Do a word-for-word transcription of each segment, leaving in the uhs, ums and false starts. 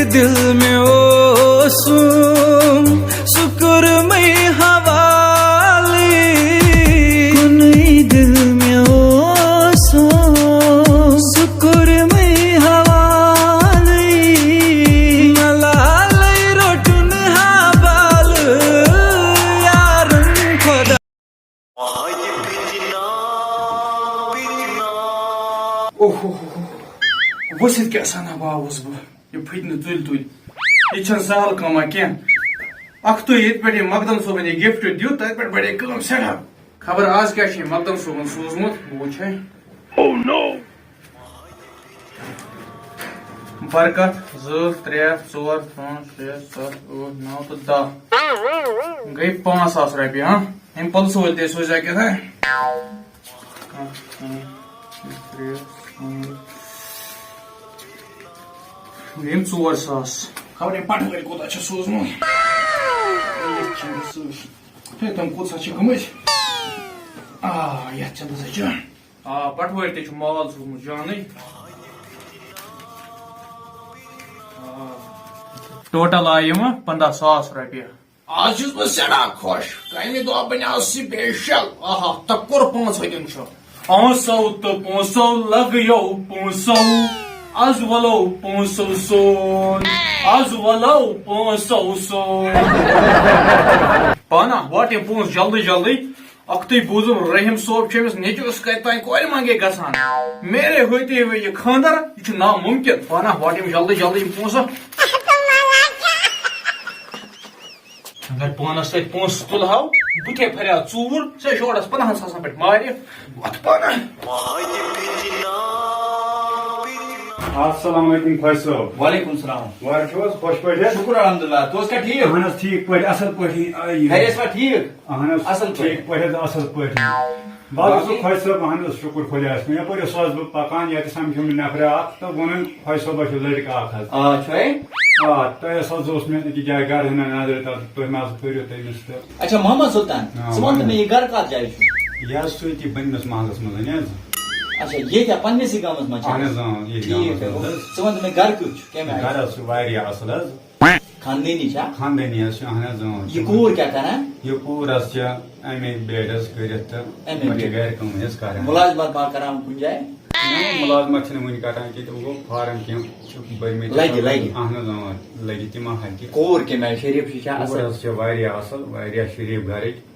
دل مےٚ اوسُم سُہ کوٚرمَے حوالہٕ۔ کُنُے دل مےٚ اوسُم سُہ کوٚرمَے حوالہٕ۔ ملالَے روٚٹُن حوالہٕ یارَن خۄدا۔ اوہ، اوہ، اوہ، اوہ۔ ؤسِتھ کیٛاہ سا نہ باوُس بہٕ؟ یہِ پھٕٹۍ نہٕ تُلۍ تُلۍ۔ یہِ چھَنہٕ سہل کٲمہ کینٛہہ۔ اَکھتُے ییٚتہِ پٮ۪ٹھ یہِ مقدم صٲبَن یہِ gift دیُت، تَتہِ پٮ۪ٹھ بڑے کٲم سٮ۪ٹھاہ۔ خبر آز کیٛاہ چھِ یہِ مقدم صٲبَن سوٗزمُت، بہٕ وٕچھے۔ برکت، زٕ، ترٛےٚ، ژور، پانٛژھ، شےٚ، ستھ، ٲٹھ، نو تہٕ دَہ۔ گٔے پانٛژھ ساس رۄپیہِ، ہاں؟ أمۍ پُلسہٕ وٲلۍ تہِ سوٗزۍ اَکہِ دۄہ۔ اکھ، زٕ، ترٛےٚ، ژور۔ گٔے یِم ژور ساس۔ خبر یہِ پٹھٕ وٲلۍ کوٗتاہ چھُ سوٗزمُت۔ یہِ چھِ سۭتۍ۔ ہے، تِم کوٗتاہ چھِ گٔمٕتۍ؟ آ، یَتھ چھِ دَزان جان۔ آ، پٹھوٲرۍ تہِ چھُ مال سوٗزمُت جانٕے۔ آ۔ ٹوٹل آیہِ یِمہٕ پنٛداہ ساس رۄپیہِ۔ آز چھُس بہٕ سٮ۪ٹھاہ خۄش۔ کَمہِ دۄہ بَنیو special۔ آہا، تَکُر پانٛژھ ہَتٮ۪ن چھُ۔ پونٛسو تہٕ پونٛسو لَگیو پونٛسو، از وَلو پونٛسو سون، از وَلو پونٛسو سون۔ پانہ واٹ یِم پونٛسہٕ جلدی جلدی۔ اکھتُے بوٗزُم، رحیم صٲب چھُ أمِس نیٚچوِس کَتہِ تام کورِ منٛگے گژھان۔ میرے ہوتے ہوئے یہِ خانٛدر، یہِ چھُ نامُمکِن۔ پانہ واٹ یِم جلدی جلدی یِم پونٛسہٕ۔ اگر پانَس سۭتۍ پونٛسہٕ تُلہٕ ہاو، بہٕ تہِ پھرِ ہا ژوٗر، ژےٚ شوڑس پنٛدہَن ساسَن پٮ۪ٹھ مارِ۔ وَتھ پانہٕ۔ السلام علیکم خۄش صٲب۔ وعلیکم السلام۔ وارٕ چھِو حظ خۄش پٲٹھۍ حظ؟ شُکُر الحمدللہ، ژٕ اوسکھا ٹھیٖک؟ اہن حظ، ٹھیٖک پٲٹھۍ، اَصٕل پٲٹھۍ۔ آ، یہِ گرِ ٲسوا ٹھیٖک؟ اہن حظ، اَصٕل پٲٹھۍ۔ ٹھیٖک پٲٹھۍ حظ، اَصٕل پٲٹھۍ۔ بہٕ حظ اوسُس باقٕے؟ خۄش صٲب، اہن حظ، شُکُر خۄدایَس کُن۔ یَپٲرۍ اوسُس حظ بہٕ پَکان، یَتہِ سَمکھیوم مےٚ نفرا اَکھ تہٕ ووٚنُن، خۄش صٲبَس چھُ لٔڑکہٕ اَکھ حظ۔ آ، چھُے؟ آ، تۄہہِ حظ اوس مےٚ أکِس جایہِ گرٕ ہنا نظرِ تَل، تُہۍ مہ حظ پھٔرِو تٔمِس تہٕ۔ اچھا، محمد سلطان، آ، ژٕ وَن تہٕ مےٚ، یہِ گرٕ کَتھ جایہِ چھُ؟ یہِ حظ چھُ ییٚتی بٔنمِس محلَس منٛز، اَنہِ حظ۔ اچھا، ییٚتہِ ہا پنٛنِسٕے گامَس منٛز چھا؟ اہن حظ، اۭں، ییٚتھۍ ٹھیٖک گامَس حظ۔ منٛز حظ۔ ژٕ وَن تہٕ مےٚ گرٕ کیُتھ چھُ، کَمہِ آیہِ؟ گرٕ حظ چھُ واریاہ اَصٕل حظ۔ خاندٲنی چھا؟ خاندٲنی حظ چھُ، اہن حظ، اۭں۔ یہِ کوٗر کیٛاہ کران؟ یہِ کوٗر حظ چھِ ایم اے بی ایڈ حظ کٔرِتھ تہٕ ایم اے وۄنۍ چھِ بی ایڈ۔ گرِ کٲمٕے حظ کران۔ مُلازمت ما کران کُنہِ جایہِ؟ نہ، مُلازمت چھِنہٕ وُنہِ کران کینٛہہ، تِم گوٚو فارم کینٛہہ چھِ بٔرمٕتۍ۔ لگہِ، لگہِ۔ اہن حظ، اۭں، لگہِ تِم ما ہٮ۪کہِ۔ کوٗر کَمہِ آیہِ؟ شریٖف چھِ چھا کوٗر اَصٕل؟ حظ چھِ واریاہ اَصٕل، واریاہ شریٖف گرٕکۍ۔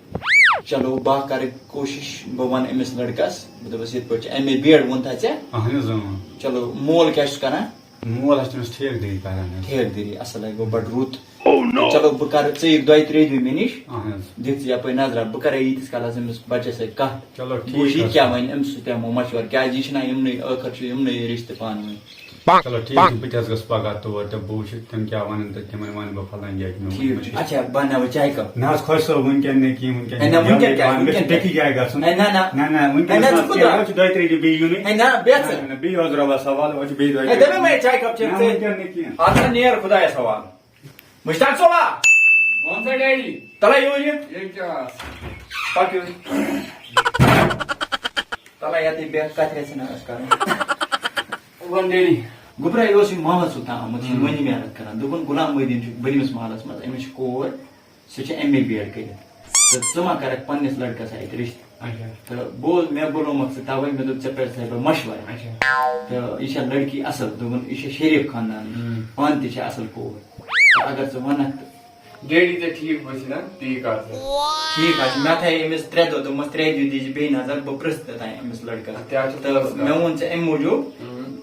چلو، بہٕ کرٕ کوٗشِش، بہٕ وَنہٕ أمِس لٔڑکَس، بہٕ دَپَس، یِتھ پٲٹھۍ چھِ ایم اے بی ایڈ ووٚن تھا ژےٚ؟ اہن حظ، اۭں۔ چلو، مول کیٛاہ چھُس کران؟ مول حظ چھُ تٔمِس ٹھیکہٕ دٲری کران حظ۔ ٹھیکہٕ دٲری، اصل ہے، گوٚو بڑٕ رُت۔ Oh no! چلو، بہٕ کرٕ، ژٕ یِکھ دۄیہِ ترٛیٚیہِ دۄہہِ مےٚ نِش۔ اہن حظ۔ دِتھ ژٕ یپٲرۍ نظرا، بہٕ کرے ییٖتِس کالس أمِس بچس سۭتۍ کتھ۔ چلو، بہٕ وٕچھٕ ٹھیٖک یہِ حظ کیٛاہ چھُ۔ وَنہِ، أمِس سۭتۍ ہٮ۪مو مشورٕ، کیٛازِ یہِ چھِنہ یِمنٕے، ٲخٕر چھُ یِمنٕے رِشتہٕ پانہٕ ؤنۍ۔ چلو، ٹھیٖک چھُ، بہٕ تہِ حظ گژھٕ پگاہ تور تہٕ بہٕ وٕچھٕ تِم کیٛاہ وَنن تہٕ تِمن وَنہٕ بہٕ فلٲنۍ جایہِ چھُ مےٚ ٹھیٖک وٕچھُن۔ چھُ۔ اچھا، بہٕ اَنہٕ وۄنۍ چاے کپ۔ نہ حظ، خۄش صٲب، وٕنکٮ۪ن نہٕ کینٛہہ، وٕنکٮ۪ن ہے، نہ، وٕنکٮ۪ن کیٛاہ، مےٚ چھُ وٕنکٮ۪ن بیٚکِس کیٛاہ؟ جایہِ گژھُن۔ ہے، نہ، نہ۔ نہ، نہ، وٕنکٮ۪ن ہے، نہ، نہ، ژٕ نہٕ کوٗتاہ؟ کینٛہہ، وۄنۍ چھُ دۄیہِ ترٛیٚیہِ دۄہہِ بیٚیہِ یُنٕے۔ ہے، نہ، بیٚہہ ژٕ۔ نہ، نہ، نہ، بیٚہہ حظ رۄبَس حوالہٕ، وۄنۍ چھُ بیٚیہِ دۄیہِ ہے، دۄہہِ۔ دَپے مےٚ، چاے کپ چٮ۪کھ نہ، ژٕ۔ وٕنکٮ۪ن نہٕ کینٛہہ۔ اَتھ ہا نیر خۄدایَس حوالہٕ۔ مُشتاق صٲبا۔ وَن سا ڈیڈی۔ تَلہ یور یہِ۔ ییٚتہِ کیٛاہ آسہِ؟ پَکھ یور۔ تَلہ یَتٕے بیٚہہ، کَتھ رَژھِ نہ ٲس کَرٕنۍ۔ وَن ڈیڈی۔ گوٚبرا، یہِ اوس یہِ محمد سُلطان آمُت، یہِ چھُ ہُم۔ مٔنٛزِم یارَتھ کَران۔ دوٚپُن، غلام محی الدیٖن چھُ بٔنمِس محلَس منٛز، أمِس چھِ کور۔ سُہ چھُ ایم اے بی ایڈ کٔرِتھ۔ تہٕ ژٕ ما کَرَکھ پنٛنِس لٔڑکَس اَتہِ رِشتہٕ؟ اچھا۔ تہٕ بہٕ اوس، مےٚ بُلومَکھ ژٕ تَوَے، مےٚ دوٚپ، ژےٚ پَزِ تھَے بہٕ مَشوَرٕ۔ اچھا۔ تہٕ یہِ چھےٚ لٔڑکی اَصٕل، دوٚپُن، یہِ چھےٚ شریٖف خاندانٕچ، ہُم۔ پانہٕ تہِ چھےٚ اَصٕل کوٗر۔ تہٕ اگر ژٕ وَنَکھ تہٕ۔ ڈیڈی تہِ ٹھیٖک باسہِ نا، تی کَتھ چھےٚ۔ ٹھیٖک حظ چھُ، مےٚ تھایے أمِس ترٛےٚ دۄہ، دوٚپمَس، ترٛےٚ دۄہ دیٖزِ بیٚیہِ نظر، بہٕ پِرٛژھٕ توٚتام أمِس لٔڑکَس۔ اَدٕ کیٛاہ چھُ تہٕ پِرٛژھُن؟ مےٚ ووٚن ژےٚ اَمہِ موٗجوٗب، ہُم۔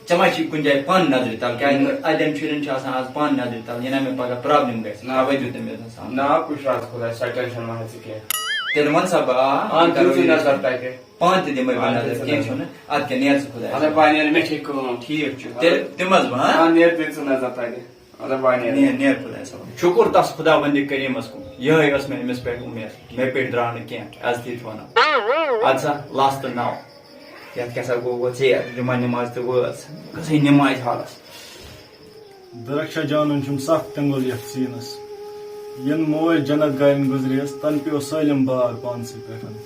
ژےٚ ما چھِ کُنہِ جایہِ پانہٕ نظرِ تَل؟ کیٛازِ نہ۔ اَتٮ۪ن شُرٮ۪ن چھِ آسان آز پانہٕ نظرِ تَل، یہِ نہ مےٚ پَگاہ پرٛابلِم گژھِ، نہ۔ تَوَے دیُت أمۍ مےٚ سَمجھ۔ نہ، کُس چھُ آز خۄداے، سۄ ٹٮ۪نشَن مہ ہےٚ ژٕ کینٛہہ۔ تیٚلہِ وَن سا بہٕ، آ، آ، بہٕ کَرٕ دِیِو ژٕ یہِ۔ نظر تَتہِ۔ پانہٕ تہِ دِمَے بہٕ آ، نظر، دِژ کینٛہہ نظر۔ چھُنہٕ۔ اَدٕ کیٛاہ، نیر ژٕ خۄدایَس اَدٕ حوالہٕ۔ پانہٕ نیر، مےٚ چھے کٲم۔ ٹھیٖک چھُ۔ آ۔ تیٚلہِ دِمَس بہٕ، ہاں؟ آ، نیر، دِ ژٕ نظر تَتہِ۔ اَدٕ پانہٕ نیر۔ نیر، نیر خۄدایَس حوالہٕ۔ شُکُر تَس خۄداوندِ کریٖمَس کُن۔ یِہوٚے ٲس مےٚ أمِس پٮ۪ٹھ اُمید۔ مےٚ پیٚٹھۍ درٛاو نہٕ کینٛہہ، عزتی تہِ وَنو۔ اَدٕ سا، last نَو۔ یَتھ کیٛاہ سا گوٚو، وۄنۍ ژیر، جُمعہ نٮ۪ماز تہِ وٲژ۔ گٔژھٕے نٮ۪مازِ حالَس۔ درخشہ جانُن چھُم سخ تیٚنٛگُل یَتھ سیٖنَس۔ یَنہٕ موج جنت گارٮ۪ن گُزرییَس، تَنہٕ پیوٚو سٲلِم بار پانسٕے پٮ۪ٹھ۔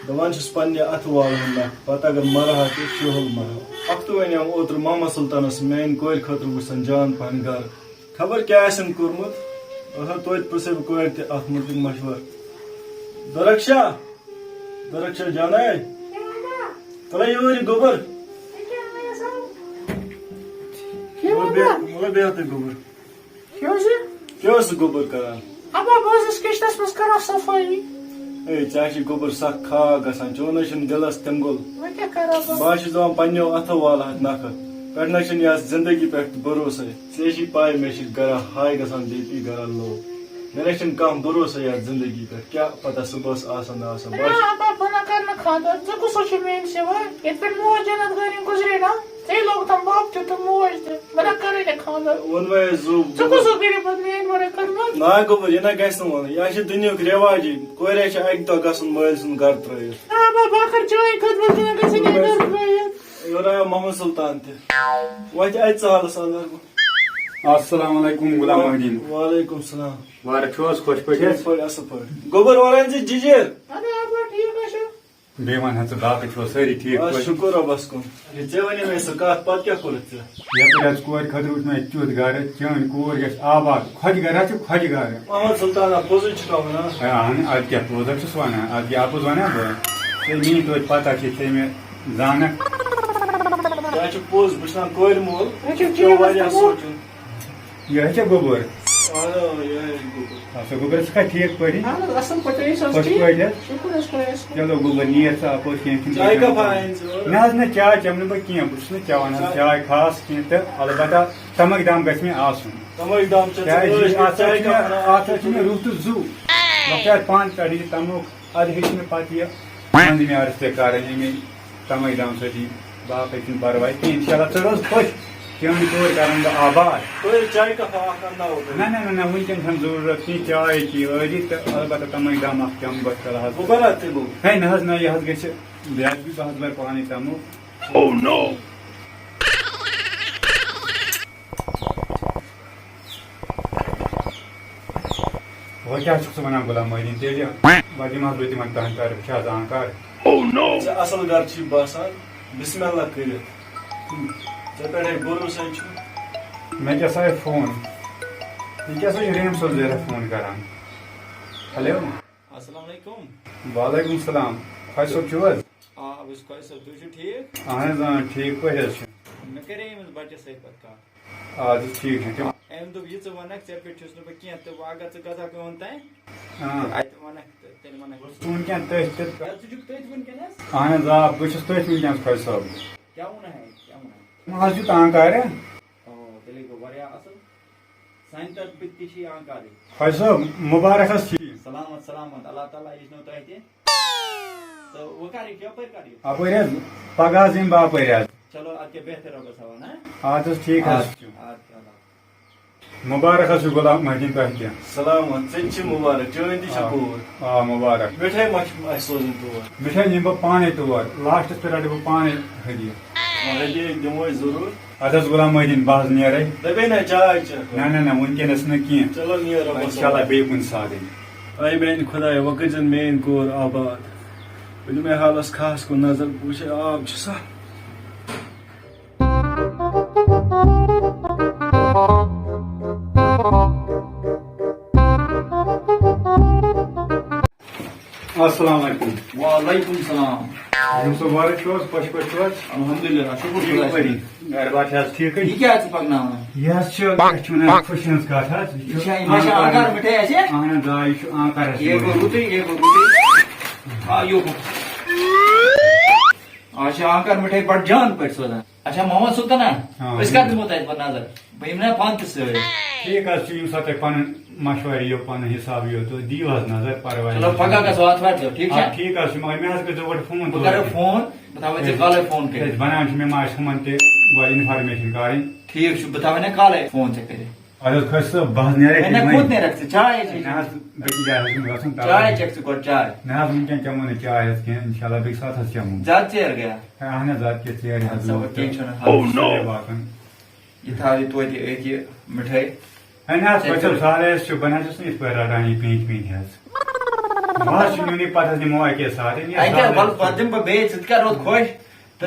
دَپان چھُس پنٛنہِ اَتھٕ والہٕ ہا نَکھٕ، پَتہٕ اگر مَرٕ ہا تہِ شُہُل مَرٕ ہا۔ اَکھتُے وَنیٛوم اوترٕ محمد سُلطانَس، میٛانہِ کورِ خٲطرٕ وٕچھ سا جان پَہَن گَرٕ۔ خبر کیٛاہ آسن کوٚرمُت۔ آسان توتہِ پرٛژھے بہٕ کورِ تہِ اتھ مُتعلق مشورٕ۔ درخشا، درخشا جانے، تلے یور یہِ گوٚبر۔ مطلب بیٚیہِ ہتھ گوٚبر۔ کیٛاہ اوس یہِ؟ کیٛاہ اوس سُہ گوٚبُر کران؟ اَما بہٕ حظ چھُس کِچنَس منٛز کران صفٲیی۔ ہے، ژےٚ ہا چھُے گوٚبُر سخ خاک گژھان، چون نہ چھُنہٕ دِلس تِمبُل۔ وۄنۍ کیٛاہ کرو بہٕ؟ بہٕ ہا چھُس دَپان پنٛنیو اَتھو والہٕ ہَتھ نَکھٕ۔ پٮ۪ٹھٕ نہ چھُنہٕ یَتھ زندگی پٮ۪ٹھ تہِ بھروسَے۔ ژےٚ چھُے پَے مےٚ چھِ گرا ہاے گژھان بی پی گرا لو۔ مےٚ نہ چھُنہٕ کانٛہہ بھروسَے یَتھ زندگی پٮ۪ٹھ، کیٛاہ پتہ صُبحس آسان نہ آسان۔ بہٕ ہا چھُس ہے، اَما بہٕ نہ کرٕ نہٕ خانٛدر، ژٕ کُس چھُکھ میٛٲنۍ سِوٲے؟ یِتھ پٲٹھۍ موج جنت غٲرِم گُزرے نا، ژےٚ لوگ تِم بَب تہِ تہٕ موج تہِ۔ بہٕ نہ کَرٕے نہٕ خانٛدر۔ ووٚنمَے زُو۔ ژٕ کُس اوس غریٖب پَتہٕ میٛٲنۍ وَرٲے کٔرمٕژ؟ نا گوٚبُر، یہِ نہ گژھِ نہٕ وَنُن۔ یہِ چھِ دُنیاہُک رٮ۪واجی۔ کورِ چھِ اَکہِ دۄہ گژھُن مٲلۍ سُنٛد گرٕ ترٛٲوِتھ۔ آ، بہٕ، بہٕ کَرٕ چٲنۍ خدمت، ژٕ نہ گژھِ نہٕ گرٕ ترٛٲوِتھ۔ یورٕ آو محمد سُلطان تہِ۔ وۄتھ اَتہِ ژٕ حالَس اَندَر۔ السلام علیکم غلام محدیٖن۔ وعلیکم السلام۔ وارٕ چھُو حظ خۄش پٲٹھۍ حظ؟ ٹھیٖک پٲٹھۍ، اَصٕل پٲٹھۍ۔ گوٚبُر وَنان زِ جِجِر۔ اَدٕ آ، بہٕ ٹھیٖک حظ چھُ۔ بیٚیہِ وَن حظ ژٕ باقٕے چھِوا سٲری ٹھیٖک آ، پٲٹھۍ؟ شُکُر رۄبَس کُن۔ ہے، ژےٚ وَنے مےٚ سُہ کَتھ، پَتہٕ کیٛاہ کوٚرُتھ ژےٚ؟ یَپٲرۍ حظ کورِ خٲطرٕ وٕچھ مےٚ تیُتھ گَرٕ، چٲنۍ کوٗر گژھِ آباد، خۄش گَرٕ حظ چھِ خۄش گَرٕ۔ محمد سُلطان، آ، پوٚزُے چھُکھا وَنان؟ ہے، اَہَن، اَدٕ کیٛاہ پوٚز حظ چھُس وَنان، اَدٕ کیٛاہ اَپُز وَنان بہٕ؟ ژےٚ میٛٲنۍ توتہِ پَتہ چھِ، ژےٚ مےٚ زانَکھ۔ یہِ حظ چھُ پوٚز، بہٕ چھُس وَنان کورِ مول، یہِ چھُ ژےٚ چھُ واریاہ سونٛچُن۔ یہِ حظ چھےٚ گوٚبُر۔ آ، یہِ حظ چھِ گوٚبُر۔ اچھا، گوٚبُر، ژٕ چھُکھا ٹھیٖک پٲٹھۍ؟ اہن حظ، اصٕل پٲٹھۍ، أسۍ حظ خۄش ٹھیٖک۔ پٲٹھۍ حظ؟ شُکُر حظ خۄدایَس کُن۔ چلو، گوٚبُر، نیر ژٕ اَپٲرۍ کینٛہہ چھُنہٕ چاے کینٛہہ۔ کَپا اَنہِ ژٕ اورٕ؟ نہ حظ، نہ، چاے چٮ۪مہٕ نہٕ بہٕ کینٛہہ، بہٕ چھُس نہٕ چٮ۪وان حظ چاے۔ چاے خاص کینٛہہ، تہٕ البتہ تَمٲکۍ دام گژھِ مےٚ آسُن۔ تَمٲکۍ دام چھِ کیٛازِ ژٕ یہِ، ٲسۍ اَتھ چاے حظ چھِ مےٚ، کَپا اَتھ حظ چھِ مےٚ رُت تہٕ زُو۔ لۄکچار پانہٕ پٮ۪ٹھٕ یہِ تَموک، اَدٕ ہیٚچھ مےٚ پَتہٕ یہِ منٛزٕ میٛارَس تہِ کَرٕنۍ، اَمے تَمٲکۍ دام سۭتی۔ باقٕے چھُنہٕ پَرواے کِہیٖنۍ، اِنشاء اللہ ژٕ روز خۄش، چٲنۍ کورِ کَرَن بہٕ آباد۔ تُہۍ چایہِ کَپا اَکھ اَنناوو تۄہہِ۔ نہ، نہ، نہ، نہ، وٕنکٮ۪ن چھَنہٕ ضروٗرت کِہیٖنۍ، چاے چی ٲدی تہٕ البتہ تَمٲکۍ دام اَکھ چَمہٕ بہٕ فِلحال۔ گوٚبُر ہا تہِ گوٚو۔ ہے، نہ حظ، نہ، یہِ حظ گژھِ، بیٚیہِ حظ بہٕ حظ بَرٕ پانَے تَموک۔ Oh no! وۄنۍ کیٛاہ چھُکھ ژٕ وَنان غلام محی الدیٖن؟ تیٚلہِ وۄنۍ دِمہٕ حظ بہٕ تِمَن تَہَنٛدِ طرفہٕ، چھِ حظ آنکار؟ Oh no! ژےٚ اَصٕل گَرٕ چھُے باسان، بسم اللہ کٔرِتھ۔ ژےٚ پٮ۪ٹھَے بروسَے چھُ۔ مےٚ کیٛاہ سا آے فون؟ یہِ کیٛاہ سا چھُ رحیم صٲب زیرہ فون کَران؟ ہیلو۔ السلام علیکم۔ وعلیکم السلام۔ خۄش صٲب چھِو حظ؟ آ، بہٕ چھُس خۄش صٲب، تُہۍ چھِو ٹھیٖک؟ اَہَن حظ، آ، ٹھیٖک پٲٹھۍ حظ چھِ۔ مےٚ کَرے أمِس بَچَس سۭتۍ پَتہٕ کَتھ۔ آ، تہِ چھُ ٹھیٖک، ٹھیٖک۔ أمۍ دوٚپ، "یہِ ژٕ وَنَکھ، ژےٚ پٮ۪ٹھ چھُس نہٕ بہٕ کینٛہہ، تہٕ وۄنۍ اگر ژٕ گژھکھ میون تام، آ۔ تہٕ اَتہِ وَنَکھ، تہٕ تیٚلہِ وَنَکھ ژٕ۔" ژٕ وٕنکٮ۪ن تٔتھۍ تہٕ۔ یا ژٕ چھُکھ تٔتھۍ وٕنکٮ۪نَس؟ اَہَن حظ، آ، بہٕ چھُس تٔتھۍ وٕنکٮ۪نَس، خۄش صٲب۔ کیٛاہ ووٚنُے؟ کیٛاہ ووٚنُے؟ مےٚ حظ چھُ تنگ کارِ۔ او، تیٚلے گوٚو واریاہ اَصٕل۔ سانہِ طرفہٕ تہِ چھِ یہِ آنکارٕے۔ خۄش صٲب، مُبارک حظ چھِ۔ سلامت، سلامت، اللہ تعالیٰ یہِ چھُنو تۄہہِ تہِ۔ تہٕ وۄنۍ کر یہِ، یپٲرۍ کر یہِ؟ اَپٲرۍ حظ، پگاہ حظ یِمہٕ بہٕ اَپٲرۍ حظ۔ چلو، اَدٕ کیٛاہ، بہتر رۄبَس حوالہٕ، ہاں؟ اَدٕ حظ، ٹھیٖک حظ اَدٕ، چھُ۔ اَدٕ کیٛاہ، اللہ حافظ۔ مُبارک حظ چھُ غلام محی الدیٖن تۄہہِ تہِ۔ سلامت، ژےٚ تہِ چھِ مُبارک، چٲنۍ تہِ چھِ آ، کوٗر۔ آ، مُبارک۔ مِٹھٲے ما چھِ اَسہِ سوزٕنۍ تور؟ مِٹھٲے نِمہٕ بہٕ پانَے تور، لاسٹَس پٮ۪ٹھ رَٹہٕ بہٕ پانَے ہدیہِ۔ آ، ہدیہِ دِمو أسۍ ضروٗر۔ اَدٕ حظ غلام محی الدیٖن، بہٕ حظ نیرَے۔ دَپے نہ، چاے چٮ۪کھ۔ نہ، نہ، نہ، وٕنکیٚنَس نہٕ کینٛہہ۔ چلو، نیر رۄبَس اِنشاء اللہ حوالہٕ۔ بیٚیہِ کُنہِ ساتہٕ۔ اے میٛانہِ خۄدایا، وۄنۍ کٔرۍزٮ۪ن میٛٲنۍ کور آباد۔ ؤلِو مےٚ حالَس کھَہَس کُن نظر، بہٕ وٕچھے آب چھُسا۔ السلام علیکم۔ وعلیکم السلام۔ یِم سا وارٕ چھِو حظ، خۄش پٲٹھۍ چھِو حظ؟ الحمدللہ، شُکر ٹھیٖک خۄدایَس پٲٹھۍ۔ کُن۔ گرٕ بار چھِ حظ ٹھیٖکٕے؟ یہِ کیٛاہ چھِ پَکناوان؟ یہِ حظ چھِ، اَتھ چھِ وَنان خوشی ہٕنٛز کَتھ حظ۔ یہِ چھِ، یہِ چھا، یہِ ما چھِ آنکار۔ آنکار مِٹھٲے اَسہِ؟ اَہَن حظ، آ، یہِ چھُ آنکار اَسہِ یہِ گوٚو ووٚنمُت۔ رُتُے، یہِ گوٚو رُتُے۔ آ، یہِ گوٚو۔ آ، چھِ آنکار مِٹھٲے بَڑٕ جان پٲٹھۍ سوزان۔ اچھا، محمد سلطان، آ۔ ہاں۔ أسۍ کَتھ دِمو تۄہہِ پَتہٕ نظر؟ بہٕ یِمہٕ نا پانہٕ تہِ سۭتۍ۔ ٹھیٖک حظ چھُ، ییٚمہِ ساتہٕ تۄہہِ پَنُن مَشوَرٕ یِیو، پَنُن حِساب یِیو، تہٕ دِیِو حظ نظر، پَرواے چلو، چھُنہٕ۔ پَگاہ گژھو آتھوارِ دۄہ، ٹھیٖک آ، چھا؟ ٹھیٖک حظ چھُ، مگر مےٚ حظ کٔرۍزیو گۄڈٕ فون بہٕ کَرٕ توتہِ۔ فون، بہٕ تھاوَے ژےٚ کیٛازِ، کالَے فون کٔرِتھ۔ کیٛازِ بَنان چھُ مےٚ ماجہِ ہُمَن تہِ گۄڈٕ information کَرٕنۍ۔ ٹھیٖک چھُ، بہٕ تھاوَے نا کالَے فون ژےٚ کٔرِتھ۔ اَدٕ حظ خۄش صٲب، بہٕ حظ نیرَے ہے، نہ، تیٚلہِ وۄنۍ۔ کوٚت نیرَکھ ژٕ؟ چاے ہے، چے۔ نہ حظ، بیٚکِس جایہِ حظ چھُنہٕ گژھُن، تَوَے۔ چاے چیٚکھ ژٕ گۄڈٕ، چاے۔ نہ حظ، وٕنکیٚن چٮ۪مو نہٕ چاے حظ کینٛہہ، اِنشاء اللہ بیٚکہِ ساتہٕ حظ چٮ۪مو۔ زیادٕ ژیر گٔیا؟ ہے، اَہَن حظ، اَدٕ کیٛاہ ژیر اَدٕ حظ سا، ووت وۄنۍ کینٛہہ تہٕ۔ چھُنہٕ، Oh no! سُلے واتُن۔ یہِ تھاو یہِ توتہِ أتھۍ یہِ مِٹھٲے۔ ہے، نہ حظ، ژےٚ خۄش صٲب، تہِ سہلٕے حظ چھُ، بہٕ نہ حظ چھُس نہٕ یِتھ پٲٹھۍ رَٹان یہِ پیٖنٛتۍ پیٖنٛتۍ حظ۔ بہٕ حظ چھُس نیُن یہِ پَتہٕ حظ نِمو اَکے ساتہٕ۔ یہِ اَکہِ سہلٕے وَلہٕ حظ چھُ۔ پَتہٕ دِمہٕ بہٕ بیٚیہِ، ژٕ تہِ کَر روٗد خۄش۔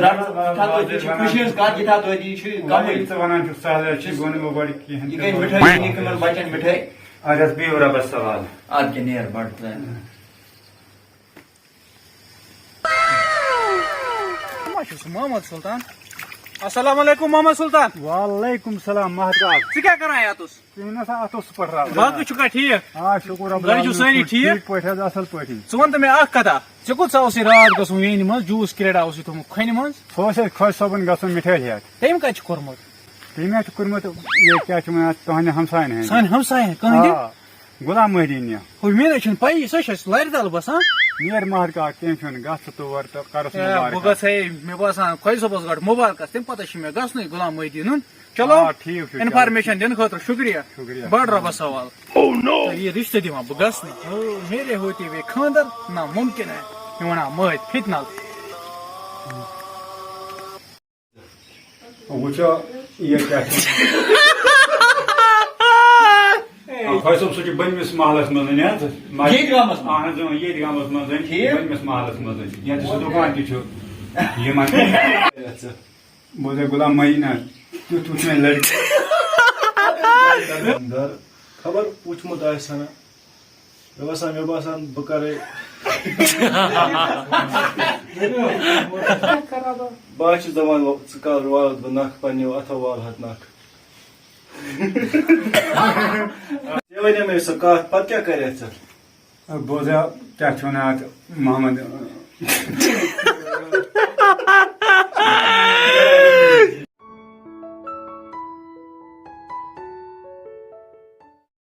رَٹھ، یہِ تھاو تُہۍ، یہِ چھِ خوشی ہٕنٛز کَتھ، یہِ تھاو تُہۍ، یہِ چھُ وۄنۍ کَمٕے۔ ییٚلہِ ژٕ وَنان چھُکھ سہلٕے، چھِ گۄڈٕ وۄنۍ گۄڈٕ کِہیٖنۍ یہِ تہِ گژھِ گۄڈٕ۔ مِٹھٲے، یہِ کٕمَن بَچَن مِٹھٲے۔ اَدٕ حظ، بِہِو رۄبَس حوالہٕ۔ اَدٕ کیٛاہ، نیر بَٹہٕ ترٛٲوِتھ۔ کٕم حظ چھِو سُہ محمد سلطان؟ السلام علیکم محمد سلطان۔ وعلیکم السلام محمد کاک۔ ژٕ کیٛاہ کران یَتَس؟ کِہیٖنۍ نہ سا، اَتھ اوس سُہ پَتہٕ رَب۔ باقٕے چھُکھا ٹھیٖک؟ آ، شُکُر رۄبَس گَرِ چھُو کُن، سٲری ٹھیٖک؟ ٹھیٖک پٲٹھۍ حظ، اَصٕل پٲٹھی۔ ژٕ وَن تہٕ مےٚ اَکھ کَتھا، ژےٚ کوٚت سا اوسُے راتھ گژھُن وینہِ منٛز؟ جوٗس کرٛیڈا اوسُے تھوٚمُت کھۄنہِ منٛز؟ سُہ اوس اَسہِ خۄش صٲبُن گژھُن مِٹھٲے ہٮ۪تھ۔ تٔمۍ کَتہِ چھُ کوٚرمُت؟ تٔمۍ حظ چھُ کوٚرمُت، یہِ کیٛاہ چھِ وَنان، تُہٕنٛدِ ہمساین ہٕنٛدِ۔ سانہِ ہمساین کٕہٕنٛدِ؟ آ، غلام محی الدیٖن۔ ہُہ، مےٚ نہ چھُنہٕ پَیی، سۄ چھِ اَسہِ لَرِ تَل بَسان۔ نیر مہر کاک، کینٛہہ چھُنہٕ، گژھ ژٕ تور تہٕ کَرُس ہے، مُبارک۔ بہٕ گژھٕ ہے، مےٚ باسان، خۄجہِ صٲبَس گۄڈٕ مُبارکَس، تَمہِ پَتہٕ چھِ مےٚ گژھنُے غلام محی الدیٖنُن۔ چلو، آ، ٹھیٖک چھُ، چلو۔ اِنفارمیشن دِنہٕ خٲطرٕ شُکریہ۔ شُکریہ۔ بڑٕ رۄبَس حوالہٕ۔ Oh no! تہٕ یہِ رِشتہٕ دِوان بہٕ گژھنہٕ۔ او، میرے ہوتے ہوئے خانٛدر نامُمکِن ہے۔ مےٚ وَنان مٲرۍ فِتنہٕ۔ وٕچھو، یہِ کیٛاہ چھُ۔ خۄش صٲب، سُہ چھُ بٔنمِس محلَس منٛز، حظ؟ ییٚتھۍ گامَس منٛز؟ اَہَن حظ، اۭں، ییٚتھۍ گامَس منٛز، ٹھیٖک۔ بٔنمِس محلَس منٛز۔ یَتھ چھُ سُہ دُکان تہِ چھُ۔ یِمَن۔ بوزے غلام معیٖن حظ، تیُتھ وٕچھ مےٚ لٔڑکہٕ۔ اندر خبر وٕچھمُت آسہِ ہا نہ۔ مےٚ باسان، مےٚ باسان، بہٕ کرے۔ بہٕ حظ چھُس دَپان، وۄنۍ ژٕ کر والَتھ بہٕ نَکھ پنٛنیو اَتھو والہٕ ہَتھ نَکھ۔ ژےٚ وَنے مےٚ سۄ کَتھ، پَتہٕ کیٛاہ کَرِ اَتھ ژےٚ؟ بوزا، کیٛاہ چھِ وَنان اَتھ محمد؟